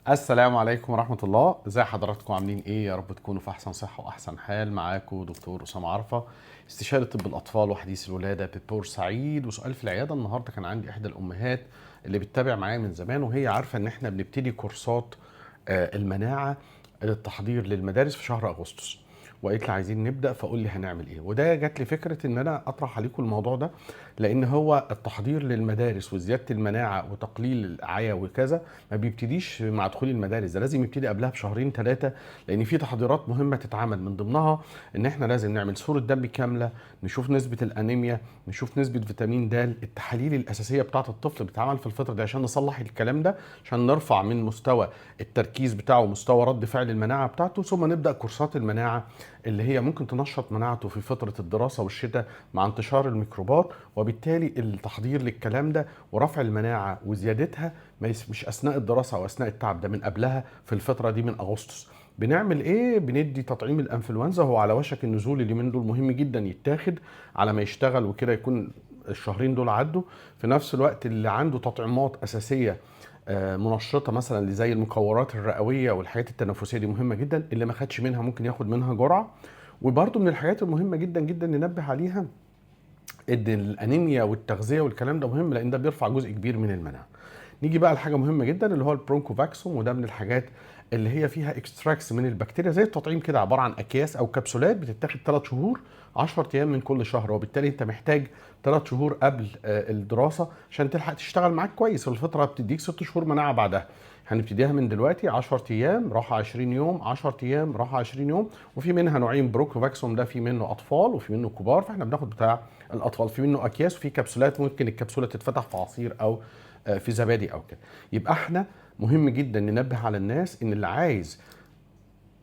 السلام عليكم ورحمة الله. ازي حضراتكم؟ عاملين ايه؟ يا رب تكونوا في احسن صحة واحسن حال. معاكم دكتور أسامة عرفة، استشاري طب الاطفال وحديث الولادة ببورسعيد. وسؤال في العيادة النهاردة، كان عندي احدى الامهات اللي بتتابع معايا من زمان وهي عارفة ان احنا بنبتدي كورسات المناعة للتحضير للمدارس في شهر اغسطس، وقالت لي عايزين نبدا، فقول لي هنعمل ايه. وده جات لي فكرة ان انا اطرح عليكم الموضوع ده، لان هو التحضير للمدارس وزيادة المناعة وتقليل العيا وكذا ما بيبتديش مع دخول المدارس، ده لازم يبتدي قبلها بشهرين ثلاثة، لان في تحضيرات مهمة تتعمل، من ضمنها ان احنا لازم نعمل صوره دم كاملة، نشوف نسبه الانيميا، نشوف نسبه فيتامين د، التحاليل الاساسية بتاعه الطفل بتتعمل في الفترة دي عشان نصلح الكلام ده، عشان نرفع من مستوى التركيز بتاعه ومستوى رد فعل المناعة بتاعته، ثم نبدا كورسات المناعة اللي هي ممكن تنشط مناعته في فترة الدراسة والشتاء مع انتشار الميكروبات. وبالتالي التحضير للكلام ده ورفع المناعة وزيادتها مش أثناء الدراسة أو أثناء التعب، ده من قبلها في الفترة دي من أغسطس. بنعمل إيه؟ بندي تطعيم الأنفلونزا، هو على وشك النزول اليومين دول، مهم جدا يتاخد على ما يشتغل وكده، يكون الشهرين دول عدوا. في نفس الوقت اللي عنده تطعيمات أساسية منشطه مثلا اللي زي المكورات الرئويه والحاجات التنفسية دي مهمة جدا، اللي ما خدش منها ممكن ياخد منها جرعة. وبرده من الحاجات المهمة جدا جدا ننبه عليها ان الانيميا والتغذيه والكلام ده مهم، لان ده بيرفع جزء كبير من المناعة. نيجي بقى لحاجة مهمة جدا اللي هو ال Broncho-Vaxom، وده من الحاجات اللي هي فيها extracts من البكتيريا زي التطعيم كده، عبارة عن اكياس او كبسولات بتتاخد 3 شهور، 10 ايام من كل شهر، وبالتالي انت محتاج 3 شهور قبل الدراسة عشان تلحق تشتغل معاك كويس. الفترة بتديك 6 شهور مناعة بعدها. هنبتديها من دلوقتي، 10 ايام راحة 20 يوم، 10 ايام راحة 20 يوم. وفي منها نوعين Broncho-Vaxom ده، في منه اطفال وفي منه كبار، فاحنا بناخد بتاع الاطفال. في منه اكياس وفي كبسولات، ممكن الكبسولة تتفتح في عصير او في زبادي او كده. يبقى احنا مهم جدا ننبه على الناس ان اللي عايز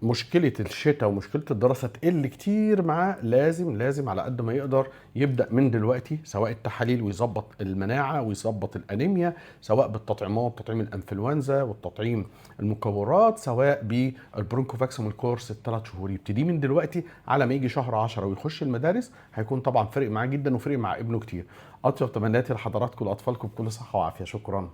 مشكلة الشتاء ومشكلة الدراسة تقل كتير معاه، لازم على قد ما يقدر يبدأ من دلوقتي، سواء التحاليل ويظبط المناعة ويظبط الأنيميا، سواء بالتطعيمات، تطعيم الأنفلونزا والتطعيم المكورات، سواء بال Broncho-Vaxom الكورس الثلاث شهور، يبتدي من دلوقتي على ما يجي شهر 10 ويخش المدارس، هيكون طبعا فرق معاه جدا وفرق مع ابنه كتير. أطيب تمنياتي لحضراتكم ولأطفالكم بكل صحة وعافية. شكرا.